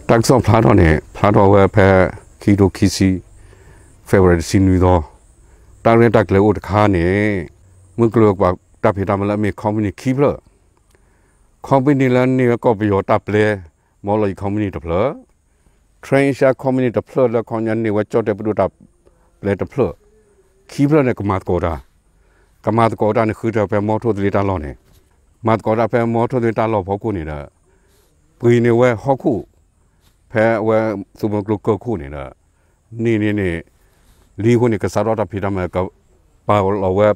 တၢ်ကစီၣ်ဖျါထီၣ်န့ၣ် ဖျါထီၣ်ဝဲဖဲ ခံထိခံဆံ February တဆံနွံသီ, တၢ်ရဲၣ်တၢ်ကျဲၤအိၣ်တခါန့ၣ် မုၢ်ကျိၤဝဲၤကွာ်တၢ်ဖံးတၢ်မၤလၢအမ့ၢ် company ခံဖျၢၣ်, company လၢန့ၢ်ဝဲကီၢ်ပယီၤတၢ်ပျဲ မီလီၤအံၤ company တဖျၢၣ်, Trans Asia company တဖျၢၣ်လၢခီပညီန့ၢ်ဝဲ ကၠီၣ်တဲၣ်ပဒိၣ်တၢ်ပျဲတဖျၢၣ်, ခံဖျၢၣ်န့ၣ် ကမၤသကိးတၢ်, ကမၤသကိးတၢ်န့ၣ် ဃုထၢဖဲမီထိၣ်သလ့တၢ်လီၢ်န့ၣ်, မၤသကိးတၢ်ဖဲမီထိၣ်သလ့တၢ်လီၢ်ဖီခိၣ်န့ၣ်ဒီး ပှ့ၤန့ၢ်ဝဲဟီၣ်ခိၣ် ဖဲအဝဲ သုးမုၢ်ကျိၤကၢၢ်ခိၣ်န့ၣ်ဒီး န့ၢ်န့ၢ်န့ၣ် လံအဃိန့ၣ် ကစးထီၣ်တၢ်ဖံးတၢ်မၤ ကပာ်လီၤဝဲ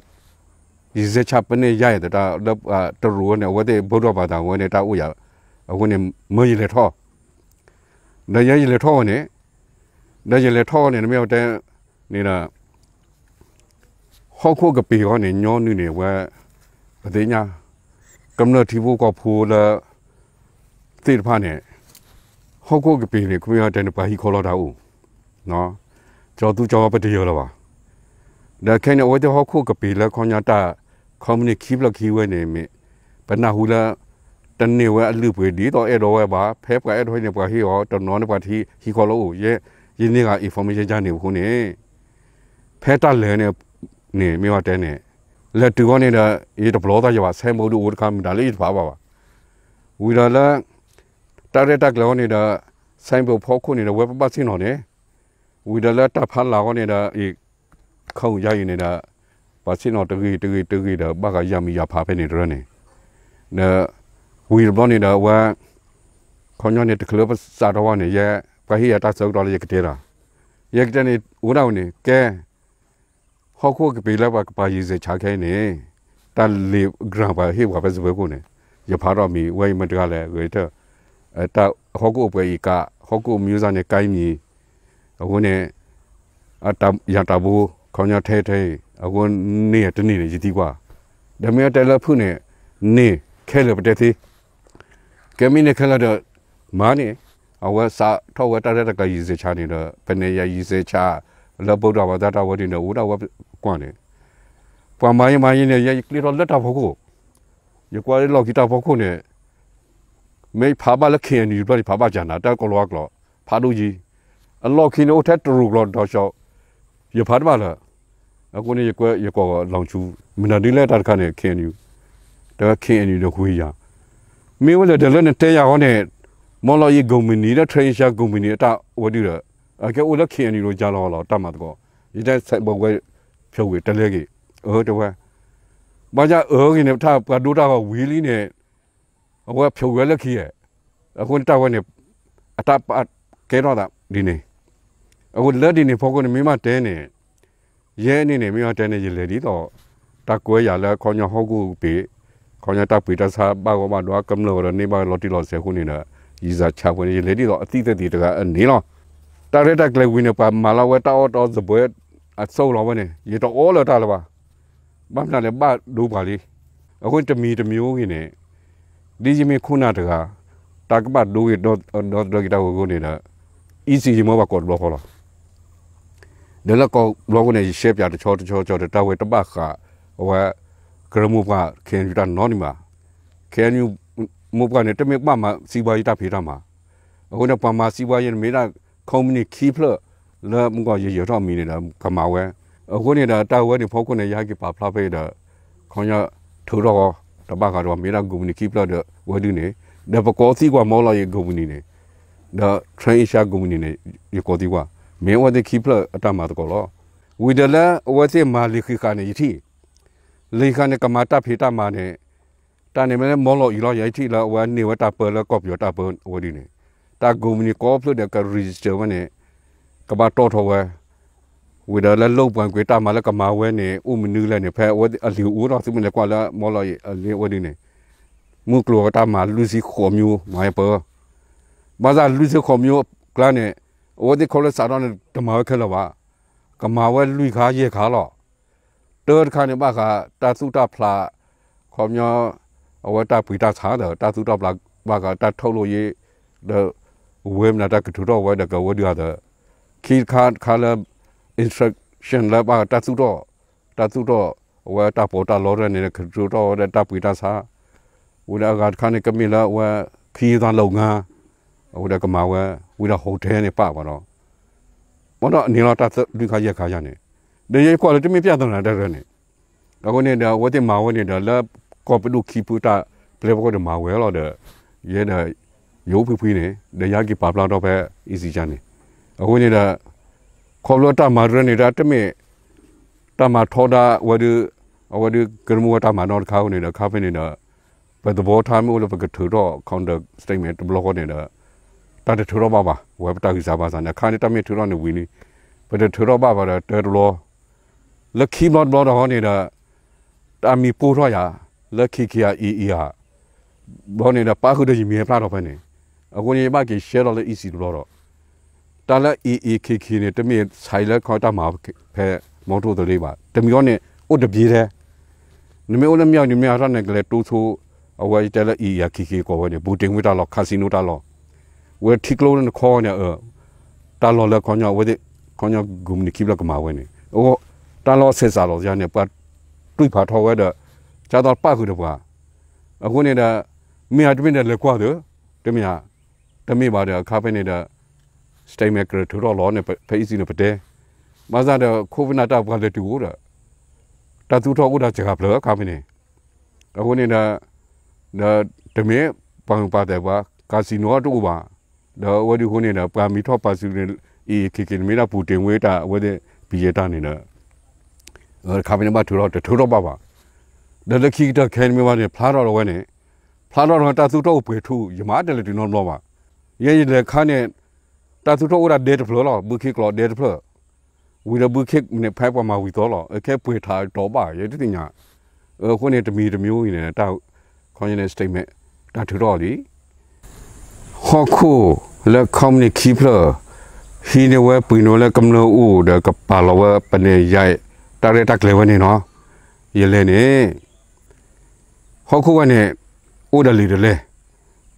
ယံာ်စဲးဆါပနဲၣ်ယါအံၤသတး လၢတရူးဝဲန့ၣ် အဝဲသ့ၣ်ဗုဒ္ဓဘာသာဝဲန့ၣ် တၢ်အိၣ်ယၤ, အဃိန့ၣ် မၢယလဲၤထီၣ်, ဒီးယဲယလဲၤထီၣ်ဝဲန့ၣ်, ဒီးယလဲၤထီၣ်ဝဲန့ၣ် နမ့ၢ်ဝဲတဲန့ၣ်ဒီး ဟီၣ်ခိၣ်ကပ့ၤဃီန့ၣ် ညီနုၢ်န့ၣ်ဝဲ ပသ့ၣ်ညါ ကမျၢၢ်ထံဖိကီၢ်ဖိလၢ သ့ၣ်တဖၣ်န့ၣ် ဟီၣ်ခိၣ်ကပ့ၤန့ၣ် ခမ့ၢ်တဲန့ၣ် ပှၤဟံးခီလီၤတၢ်အိၣ်, ကၠီသူကၠီဝါပတယၢၤလၢၤဘၣ်. ဒီးခဲအံၤန့ၣ် အဝဲသ့ၣ်ဟီၣ်ခိၣ်ကပ့ၤလၢခီပညီတၢ် company ခံဖျၢၣ်ခံဝဲန့ၣ်မ့ၢ် ပနၢ်ဟူလၢ တန့ၢ်ဝဲအလုၢ်အပှ့ၤဒ်သိးအဲၣ်ဒိးဝဲဘၣ်, ဖဲပှၤအဲၣ်ဒိးဟံးန့ၣ် ပှၤဟ့ၣ်အီၤ, တနီၤန့ၣ်ပှၤဟံးခီလီၤအိၣ်, ယဲ ယန့ၢ်ဂၤ information ယန့ၣ်အဃိန့ၣ် ဖဲတၢ်လဲၤန့ၣ် န့ၣ်မ့ၢ်ဝဲတဲန့ၣ် လဲၤတုၤဃီန့ၣ်ဒီး ယတပျီသးယဘၣ်, ဆဲးဘိးဒုးအိၣ်တခါ မတၤလၢယတဖးဘၣ်ဘၣ်. ဝံၤဒီးလၢ တၢ်ရဲၣ်တၢ်ကျဲၤဃီန့ၣ်ဒီး ဆဲးဘိးဖီခိၣ်န့ၣ်ဒီး ဝဲပဘၣ်ဆ့ၣ်နီၤန့ၣ်, ဝံၤဒီးလၢတၢ်ဖးလၢ်ဃီန့ၣ်ဒီး အံၤ ခီယါအံၤန့ၣ်ဒီး ပှၤဆ့ၣ်နီၤတဂ့ၤတဂ့ၤတဂ့ၤဒီး ဘၣ်ဃးယၤမံၤယၤဖးဖဲန့ၣ်တရၢန့ၣ်, ဒီး ဝံၤတဘျီန့ၣ်ဒီးအဝဲ ခီပညီန့ၣ် တချုးပစးထီၣ်ဝဲန့ၣ် ယဲ ပှၤဟ့ၣ်ယၤတၢ်ဆၢကတီၢ်လၢယကတဲတၢ်, ယကတဲန့ၣ် အိၣ်ဒၣ်ဝဲန့ၣ် ကဲ ဟီၣ်ခိၣ်ကပ့ၤလၢပှၤကပာ်ယံာ်စဲးဆါခဲအံၤန့ၣ် တၢ်လ့ၤ grant ပှၤဟ့ၣ်ပှၤဖဲစပၢၤခိၣ်န့ၣ် ယဖးထီၣ်မံၤဝဲအံၤမတၤတဂၤလဲၣ် ဂဲၤထၢၣ် တၢ်ဟီၣ်ခိၣ်အပှဲၤအံၤကး ဟီၣ်ခိၣ်မံၤစၢ်န့ၣ် ကဲမံၤ အဃိန့ၣ် ယၤတၢ်ဘိ ခီပညီထဲထဲအံၤ အဃိန့ၢ်တန့ၢ်န့ၣ် ယသံကွၢ်, ဒီးမ့ၢ်တဲလၢဖုၣ်န့ၣ် န့ၢ်ခဲလၢာ်ပတဲသ့ ကဲမ့ၢ်န့ၢ်ခဲလၢာ်ဒီး မၤန့ၣ် အဝဲစးထီၣ်ဝဲတၢ်ရဲၣ်တၢ်ကျဲၤယံာ်စဲးဆါန့ၣ်ဒီး ပနဲၣ်ယၤယံာ်စဲးဆါ လၢဗုဒ္ဓဘာသာတၢ်ဝဲဒ်န့ၣ် အိၣ်ဒၣ်ဝဲကွၢ်န့ၣ် ပှၤမၤယမၤယန့ၣ် ယဲယကျ့ထီၣ်လၢတၢ်ဖီခိၣ်, ယကွၢ်လၢလီၢ်ခံတၢ်ဖီခိၣ်န့ၣ် မ့ၢ်ဖးဘၣ်လၢ ခ့ၣ်အဲၣ်ယူၣ် ဘျီန့ၣ် ဖးဘၣ်ကၢ်နၤ တၢ်ကီလီၤဝါကျိာ် ဖးဒိၣ်ယံၤ, အလီၢ်ခံန့ၣ်အိၣ်ထဲတရူးကျိာ်ဒီးဆီ ယဖးတဘၣ်လၢၤ, အဃိန့ၣ် ယကွဲယကိးလီၤဆူ မနုၤဒ်လဲၣ်တၢ်တခါန့ၣ် ခ့ၣ်အဲၣ်ယူၣ် တခ့ၣ်အဲၣ်ယူၣ်ဒီးဝ့ၢ်ယၤ, မ့ၢ်ဝဲလဲၣ်ဒီးလၢနတဲယၤဃီန့ၣ် မီလီၤအံၤ ကုမ္ပဏီ ဒီး Trans Asia ကုမ္ပဏီ အတၢ်ဝဲဒုဒီး အကဲအိၣ်လၢ ခ့ၣ်အဲၣ်ယူၣ် လီၤကၢ်လီၤလီၤ တၢ်မၤသကိး, ယတဲဆဲးဘိးဝဲ ဖျိးဝံၤတလဲက့ၤ, အၢ တဲဝဲ ဘၣ်ဆၣ်အၢဂ့ၤန့ၣ် ပထါပှၤဒိတၢ်ဂီၤဝံၤလံန့ၣ် အဝဲဖျိးဝံၤလၢခံဧါ, အဃိန့ၣ်တၢ်ဝဲန့ၣ် အတၢ်ပာ်ကဲထီၣ်သးဒ်န့ၣ်, အဃိလၢဒ်န့ၣ်ဖီခိၣ်န့ၣ် မ့ၢ်ဘၣ်တဲန့ၣ် ယဲန့ၣ်န့ၣ် မ့ၢ်ဘၣ်တဲန့ၣ် ယလဲၤဒ်သိး တၢ်ကွဲယၤလၢခီပညီဟီၣ်ခိၣ်ကပ့ၤ, ခီပညီတၢ်ပှ့ၤတၢ်ဆါဘၣ်ဂီၢ်ဘၣ်ဒွး ကမျၢၢ်ဝဲဒီးန့ၢ်ဘၣ်လီၤတံၢ်လီၤဆဲးအဃိန့ၣ်ဒီး ယံာ်စဲးဆါဖိန့ၣ် ယလဲၤဒ်သိးအသံၣ်သ့ၣ်တဂၤအန့ၣ်လီၤ. တၢ်ရဲၣ်တၢ်ကျဲၤဝံၤန့ၣ် ပှၤမၤလီၤဝဲတၢ်အီၣ်တၢ်အီစပွဲ အဆိလီၤဝဲန့ၣ် ယတအီလၢတၢ်လၢၤဘၣ်. ဘၣ်မနုၤလဲၣ် ဘၣ်ဒိပှၤလံ. အဃိန့ၣ်တမံၤတမံၤအိၣ်ဂ့ၤန့ၣ် ဒ်ယမ့ၢ်ခိၣ်နၢ်တဂၤ တၢ်ကဘၣ်ဒိဂ့ၤဒီသဒၢက့ၤတၢ်ဝဲအဃိန့ၣ်ဒီး အံၤစံးယမ့ၢ်ဘၣ်ကိးတဘျီဃီလီၤ. ဒီးလၢကိးဘျီဃီန့ၣ် ယရှဲပၠးတဆီတဆီတဆီဒီး တၢ်ဝဲတဘၣ်ဃး အဝဲ ကရၢမိၢ်ပှၢ် ခ့ၣ်အဲၣ်ယူၣ် တၢ်နီတမံၤဘၣ်. ခ့ၣ်အဲၣ်ယူၣ် မိၢ်ပှၢ်န့ၣ် တမ့ၢ်ကဘၣ်မၤစံးဘှါယတၢ်ဖံးတၢ်မၤ, အဃိန့ၣ် ပှၤမၤစံးဘှါယဲန့ၣ် မ့ၢ်ဒၣ် company ခံဖျၢၣ် လၢမုၢ်ကီၢ်ယယၢၤထီၣ်မံၤန့ၣ်ဒီး ကမၤဝဲ, အဃိန့ၣ်ဒီး တၢ်ဝဲန့ၣ်ဖီခိၣ်န့ၣ် ယဟဲက့ၤပာ်ဖျါဖဲအံၤဒီး ခီပညီ ထုးထီၣ်ဃီ တဘၣ်ဃးဒီး မ့ၢ်ဒၣ် ကုမ္ပဏီ ခံဖျၢၣ်ဒီးဝဲဒုန့ၣ်, ဒီးပကိးသံကွၢ် မီလီၤအံၤ ကုမ္ပဏီ န့ၣ်, ဒီး Trans Asia ကုမ္ပဏီ န့ၣ် ယကိးသံကွၢ် မ့ၢ်အဝဲသ့ၣ်ခံဖျၢၣ်အတၢ်မၤသကိးလီၤ. ဝံၤဒီးလၢအဝဲသ့ၣ်မၤလံာ်ဃံးဃာ်န့ၣ် ယထံၣ်, လံာ်ဃံးဃာ်န့ၣ် ကမၤတၢ်ဖံးတၢ်မၤန့ၣ် တၢ်န့ၣ်မ့ၢ်လၢ မီလီၤအံၤ လီၤ. ယထံၣ်လၢအဝဲန့ၢ်ဝဲတၢ်ပၢလၢကီၢ်ပယီၤတၢ်ပၢဝဲဒုန့ၣ်, တၢ်ကုမ္ပဏီ ကိးဖျၢၣ်ဒီးက register ဝဲန့ၣ် ကဘၣ်တီၣ်ထီၣ်ဝဲ ဝံၤဒီးလၢ လုပ်ပိုင်ခွင့် တၢ်မၤလၢကမၤဝဲန့ၣ် အိၣ်မနုၤလဲၣ်န့ၣ် ဖဲအဝဲအလံာ်အိၣ်ဒီး သုမ့ၢ်လဲၤကွၢ်လၢ မီလီၤအံၤ အလံာ်ဝဲဒုန့ၣ်, မုၢ်ကျိၤဝဲတၢ်မၤလွံၢ်ဆံဃိးမံၤ မၤဝဲပၢ, ဘၣ်ဆၣ်လွံၢ်ဆံဃိးမံၤအကျါန့ၣ် အဝဲသ့ၣ်ခီဖျိစးထီၣ်န့ၣ် တမၤဝဲခဲလၢာ်ဘၣ်, ကမၤဝဲလွံၢ်ခါယဲၢ်ခါလီၤ. တၢတခါန့ၣ် ဘၣ်ဃးတၢ်သူၣ်တၢ်ဖျး ခီပညီ အဝဲတၢ်ပှ့ၤတၢ်ဆါဒီး တၢ်သူၣ်တၢ်ဖျး ဘၣ်ဃးတၢ်ထုးလိာ်ယ့ ဒီး ဝဲမနုၤတၢ်ကထုးထီၣ်ဝဲဒီးကဝဲဒုအသိး, ခံတခါတခါလၢ instruction လၢဘၣ်ဃးတၢ်သူၣ်ထီၣ်, တၢ်သူၣ်ထီၣ် အဝဲတၢ်ပီးတၢ်လီတဖၣ်န့ၣ် ကထုးထီၣ်ဝဲဒီးတၢ်ပှ့ၤတၢ်ဆါ, ဝံၤဒီးအဂၤတခါန့ၣ် ကမ့ၢ်လၢအဝဲ ခရီးသွားလုပ်ငန်း အဝဲဒၣ်ကမၤဝဲ ဝံၤဒီး hotel န့ၣ်ပာ်ဘၣ်ဒီး ဘၣ်ဒီးန့ၣ်လီၤ တၢ်သၢလွံၢ်ခါယဲၢ်ခါယၤန့ၣ်, ဒီးယဲယကွၢ်လၢတမ့ၢ် ပြဿနာ တၢ်ရၢန့ၣ်, အဃိန့ၣ်ဒီး အဝဲသ့ၣ်မၤဝဲန့ၣ်ဒီး လၢကီၢ်ပဒိၣ်ခံဖုတၢ်ပျဲဖီခိၣ်ဒီးမၤဝဲလီၤဒီး ယဲဒီး ယအိၣ်ဖှံဖှံန့ၣ် ဒီးယဟဲက့ၤပာ်ဖျါထီၣ်ဖဲ အံစံယါန့ၣ်, အဃိန့ၣ်ဒီး ခီဖျိတၢ်မၤရၢန့ၣ်ဒီး တမ့ၢ် တၢ်မၤထီဒါဝဲဒၣ် အဝဲဒၣ်ကရၢမိၢ်ဝဲတၢ်မၤနီတခါအဃိန့ၣ်ဒီး အခါဖဲန့ၣ်ဒီး ပသဘီထါမ့ၢ်အိၣ်လၢပကထုးထီၣ် counter statement တဘျီဃီန့ၣ်ဒီး တၢ်တထုးထီၣ်ဘၣ်ဘၣ် ဝဲပတၢ်ဂံၢ်စၢ်ဘါစၢ်န့ၣ် အခါန့ၣ် တၢ်မ့ၢ်ထုးထီၣ်န့ၣ်ဝံၤလံ ပတထုးထီၣ်ဘၣ်ဘၣ်ဒီး တၢတဘျီ လၢခံဘျီတဘျီဒီးန့ၣ်ဒီး တၢ်မံၤပိၢ်ထီၣ်ယၤ လၢ ခံခံ ဧါ အံၤဧါ ဘျီန့ၣ်ဒီး ပၣ်ဃုာ်ဒီးယမံၤဟဲဖျါထီၣ်ဖဲန့ၣ်, အဃိန့ၣ် ယဘၣ်က့ၤရှဲထီၣ်လၢ အံစံတဘျီဒီး တၢ်လၢ အံအံခံခံန့ၣ် တမ့ၢ်ဆဲးလၢခီတၢ်မၤဖဲ မီထိၣ်သလ့ဘၣ်, တမံၤအံၤန့ၣ် အိၣ်တဘျ့ထဲ နမ့ၢ်အိၣ်လၢမၠၣ်ဝတံၤ မ့ၢ်ဟးထီၣ်န့ၣ် ကလဲၤတိဆိ အဝဲယတဲလၢ အံအံခံခံကိးဝဲန့ၣ် ဘူၣ်တ့ၢ်ဝ့ၢ်တၢ်လီၢ် casino တၢ်လီၢ်, ဝဲထံကျိလၢနခီန့ၣ် တၢ်လီၢ်လၢခီညီ အဝဲသ့ၣ် ခီညီ ကုမ္ပဏီခံဖျၢၣ်ကမၤဝဲန့ၣ် အဃိ တၢ်လီၢ်ဆဲးစးလီၤယၤန့ၣ် ပှၤတွံၢ်ဖးထီၣ်ဝဲဒီး ကၢ်သီပၣ်ဃုာ်ဒီးပှၤ, အဃိန့ၣ်ဒီး မ့ၢ်ဧါတမ့ၢ်ဒီးလဲၤကွၢ်သု, တမ့ၢ်ဧါ, တမ့ၢ်ဘၣ်ဒီးအခါဖဲန့ၣ်ဒီး statement ကရၢထုးထီၣ်လီၤန့ၣ် ဖဲအံစံန့ၣ်ပတဲ, ဘၣ်ဆၣ်ဒီး ခိၣ်ဖနၢ်တၢ်ပှၤလဲၤတုၤအိၣ်ဒီး တၢ်သူၣ်ထီၣ်အိၣ်ဒၣ်စှၤဖျၢၣ်အခါဖဲန့ၣ်, အဃိန့ၣ်ဒီး ဒီးတမ့ၢ်ပှၤမုာ်ပှၤသဲးပှၤ casino တအိၣ်ဘၣ်, ဒီးအဝဲဒၣ်အဃိန့ၣ်ဒီး ပှၤမံၤထီၣ်ပာ်စုန့ၣ် အံအံခံခံန့ၣ် မ့ၢ်ဒၣ်ဘူၣ်တ့ၢ်ဝ့ၢ်တၢ် အဝဲသ့ၣ် ဘံယဲၢ်တၢ်န့ၣ်ဒီး အခါဖဲန့ၣ်ဘၣ်ထုးထီၣ်တထုးထီၣ်ဘၣ်ဘၣ်, ဒီးလၢခံကတၢၢ်ခဲအံၤမ့ၢ်ဘၣ်န့ၣ် ဖျါထီၣ်ဒီးဝဲန့ၣ်, ဖျါထီၣ်ဒီးတၢ်သူၣ်ထီၣ်အိၣ်ပှဲၤထူၣ် ယမၤတလဲၤတုၤနီတဘျီဘၣ်, ယဲယလဲၤခါန့ၣ် တၢ်သူၣ်ထီၣ်အိၣ်ဒၣ်ဒဲတဖျၢၣ်လီၤ ဘုခ့ကျိးဒဲတဖျၢၣ် ဝံၤဒီးဘုခ့န့ၣ် ဖဲပှၤမၤဝံၤသီလီၤ အခဲပှဲၤထးတီၤဘၣ် ယတသ့ၣ်ညါ, အဃိန့ၣ် တမံၤတမံၤအံၤန့ၣ် တၢ်ခီန့ၣ် statement တၢ်ထုးထီၣ်လံ ဟီၣ်ခိၣ်လၢ company ခံဖျၢၣ် ဟံးန့ၢ်ဝဲပှ့ၤန့ၢ်ဝဲလၢကမျၢၢ်အိၣ်ဒီးကပာ်လီၤဝဲပနဲၣ်ယါ တၢ်ရဲၣ်တၢ်ကျဲၤဝဲန့ၣ်နီၤ, ယလဲၣ်န့ၣ် ဟီၣ်ခိၣ်ဝဲန့ၣ် အိၣ်ဒီးလံာ်တလဲၣ်,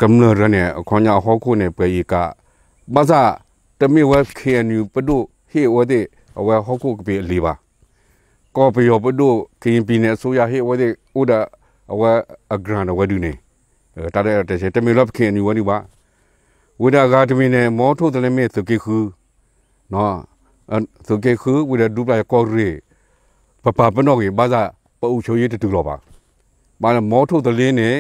ကမျၢၢ်တဂၤန့ၣ် အခီပညီအဟီၣ်ခိၣ်န့ၣ် ပှဲၤအံၤကး, ဘၣ်ဆၣ် တမ့ၢ်ဝဲ ခ့ၣ်အဲၣ်ယူၣ် ပဒိၣ်ဟ့ၣ်အဝဲသ့ၣ် အဝဲဟီၣ်ခိၣ်ကပ့ၤအလံာ်ဘၣ်, ကီၢ်ပယီၤပဒိၣ် ကရင်ပြည်နယ်အစိုးရ ဟ့ၣ်အဝဲသ့ၣ်အိၣ်ဒီး အဝဲအ grant အဝဲဒုန့ၣ်, တၢ်ရဲၣ်တၢ်ကျဲၤ တမ့ၢ်လၢ ခ့ၣ်အဲၣ်ယူၣ် ဝဲဒုဘၣ်, ဝံၤဒီးအဂၤတမံၤန့ၣ် မီထိၣ်သလ့မ့ၢ်သုးက့ဃု သုးက့ဃု ဝံၤဒီးဒူပျၢ်ယၤကီၢ်ရ့ၣ်, ပပာ်ပနီၣ်ဂ့ၤ ဘၣ်ဆၣ် ပအုပ်ချုပ်ရေးတတုၤလီၤဘၣ်, ဘၣ်လၢမီထိၣ်သလ့န့ၣ်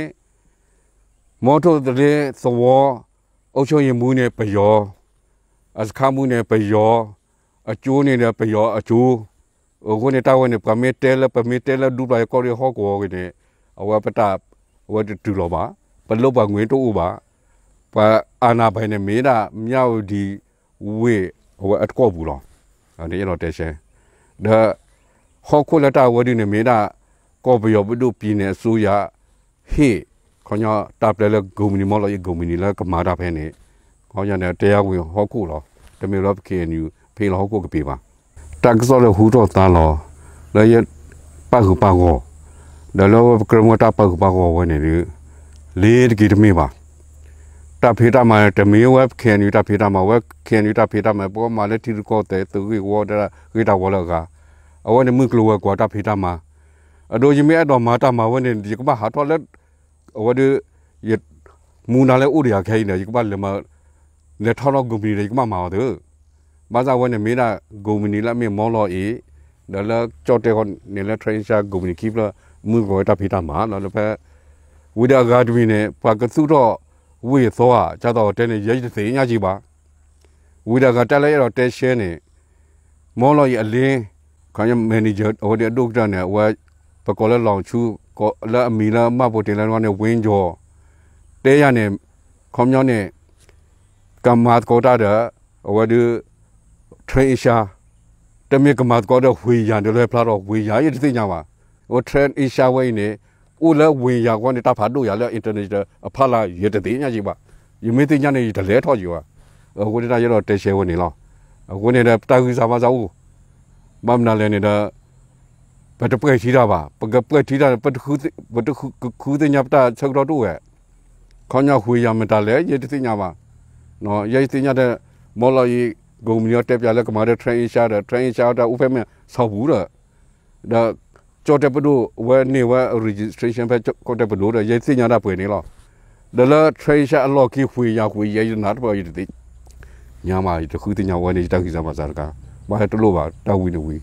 မီထိၣ်သလ့သဝီ အုပ်ချုပ်ရေးမှူးန့ၣ် ပယီၤ, အစခန်းမှူးန့ၣ် ပယီၤ, အကၠိန့ၣ်ဒီး ပယီၤအကၠိ, အဃိန့ၣ် တၢ်ဝဲန့ၣ် ပှၤမ့ၢ်တဲလၢ ပမ့ၢ်တဲလၢဒူပျၢ်ယၤကီၢ်ရ့ၣ်ဟီၣ်ကဝီၤဂ့ၤန့ၣ် အဝဲပတၢ် အဝဲတတုၤလီၤဘၣ်, ပလၢပှၤငွေတအိၣ်ဘၣ်, ပှၤအာဏာပိုင်န့ၣ် မ့ၢ်ဒၣ် မြဝတီ ဝ့ၢ်အဝဲအတကွီၢ်ပူၤလီၤ, ယအဲၣ်ဒိးတဲဆဲ ဒီး ဟီၣ်ခိၣ်လၢတၢ်အဝဲဒုန့ၣ် မ့ၢ်ဒၣ် ကီၢ်ပယီၤပဒိၣ် ပြည်နယ်အစိုးရ ဟ့ၣ် ခီပညီတၢ်ပျဲလၢ ကုမ္ပဏီ မီလီၤအံၤ ကုမ္ပဏီ လၢကမၤတၢ်ဖဲန့ၣ်, ခီပညီန့ၣ် တရားဝင်ဟီၣ်ခိၣ်လီၤ, တမ့ၢ်လၢ ခ့ၣ်အဲၣ်ယူၣ် ဖဲလၢဟီၣ်ခိၣ်ကပ့ၤဘၣ်, တၢ်ကစီၣ်လၢဟူထီၣ်သါလီၤ လၢယပာ်ဃုာ်ပာ်ဂီၢ်, ဒီးလၢပကြၢးမ့ၢ်တၢ်ပာ်ဃုာ်ပာ်ဂီၢ်ဝဲန့ၣ်ဒီး လ့ၤတက့ၤတမ့ၢ်ဘၣ် တၢ်ဖံးတၢ်မၤ တမ့ၢ်ဝဲ ခ့ၣ်အဲၣ်ယူၣ် တၢ်ဖံးတၢ်မၤ, ဝဲ ခ့ၣ်အဲၣ်ယူၣ် တၢ်ဖံးတၢ်မၤ ပကမၤလၢထံရူၢ်ကီၢ်သဲး သုးဂ့ၢ်ဝီ တၢ်ဂ့ၢ်တၢ်ဝီလၢအဂၤ, အဝဲန့ၣ်မုၢ်ကျိၤဝဲၤကွာ်တၢ်ဖံးတၢ်မၤ, အဒိယမ့ၢ်အဲၣ်ဒိးမၤတၢ်မၤဝဲန့ၣ် ယကဘၣ်ဟးထီၣ်လၢ အဝဲဒၣ် ယမူဒါလၢအိၣ်ဒီးယၤခဲအံၤန့ၣ် ယကဘၣ်လဲၤမၤ လဲၤထီၣ်ထီၣ် ကုမ္ပဏီ ဒီးယကဘၣ်မၤအီၤသု, ဘၣ်ဆၣ်ဝဲန့ၣ်မ့ၢ်ဒၣ် ကုမ္ပဏီ လၢအမ့ၢ်မီလီၤအံၤ, ဒီးလၢကၠီၣ်တဲၣ်ဃီန့ၣ်လၢ Trans Asia ကုမ္ပဏီ ခံဖျၢၣ် မုၢ်ကျိၤဝဲၤကွာ်တၢ်ဖံးတၢ်မၤလီၤ, ဒီးဖဲ ဝံၤဒီးအဂၤတမံၤန့ၣ် ပှၤကသူၣ်ထီၣ်ဝ့ၢ်အသီဧါ ကၢ်သိးတဲန့ၣ် ယဲယတသ့ၣ်ညါက့ၤဘၣ်, ဝံၤဒီးအဂၤတၢ်လၢယအဲၣ်ဒိးတဲဆှဲန့ၣ် မီလီၤအံၤအလ့ ခီပညီ manager အဝဲဒၣ်အဒိၣ်ကတၢၢ်န့ၣ် အဝဲ ပကိးလၢ လီၤဆူ လၢအမံၤလၢမၢ်ပိာ်တ့ၢ်လၢန့ၣ် ဝ့ကၠီၤ တဲယၤန့ၣ် ခီပညီန့ၣ် ကမၤသကိးတၢ်ဒီး အဝဲဒၣ် Trans Asia တမ့ၢ်ကမၤသကိးဒီး ဝ့ၢ်ယၤ ဒီးလၢဖျါထီၣ် ဝ့ၢ်ယၤ ယတသ့ၣ်ညါဘၣ်, အဝဲ Trans Asia ဝဲအံၤန့ၣ် အိၣ်လၢဝ့ၢ်ယၤဃီန့ၣ် တၢ်ဖးဒိၣ်ယၤလၢ international အဖီလာ် ယတသ့ၣ်ညါက့ၤဘၣ်, ယမ့ၢ်သ့ၣ်ညါန့ၣ် ယတလဲၤထီၣ်က့ၤဘၣ်, အဃိန့ၣ်တၢ်ယအဲၣ်ဒိးတဲဆှဲဝဲန့ၣ်လီၤ, အဃိန့ၣ်ဒီး ပတၢ်ဂံၢ်စၢ်ဘါစၢ်အိၣ် ဘၣ်မနုၤလဲၣ်န့ၣ်ဒီး ပတပှဲၤထံတၢ်ဘၣ်, ပကပှဲၤထံတၢ်န့ၣ် ပတဃုသ့ၣ်ညါပတၢ်ဆၢကတီၢ်တအိၣ်ဝဲ, ခီပညီဝ့ၢ်ယၤမတၤလဲၣ် ယတသ့ၣ်ညါဘၣ်, ယဲယသ့ၣ်ညါဒီး မီလီၤအံၤ ကုမ္ပဏီ တဲပၠးလၢကမၤဒီး Trans Asia ဒီး Trans Asia တၢ်အိၣ်ဖဲမဲာ်ဆီပူၤဒီး ဒီး ကၠီၣ်တဲၣ်ပဒိၣ်ဝဲန့ၢ်ဝဲ registration ဖဲကၠီၣ်တဲၣ်ပဒိၣ်ဒီး ယဲသ့ၣ်ညါတၢ်ပှဲၤန့ၣ်လီၤ, ဒီးလၢ transition အလီၢ်ခံ ဝှ့ၢ်ညါဝှ့ၢ်ယဲ ယတနာ်တပှၢ် ယတသ့ၣ်ညါမး ယတဃုသ့ၣ်ညါဝဲန့ၣ် ယတၢ်ဂံၢ်စၢ်ဘါစၢ်တခါ, ဘၣ်ဟဲတလိၣ်ဘၣ် တၢ်ဝံၤန့ၣ်ဝံၤ,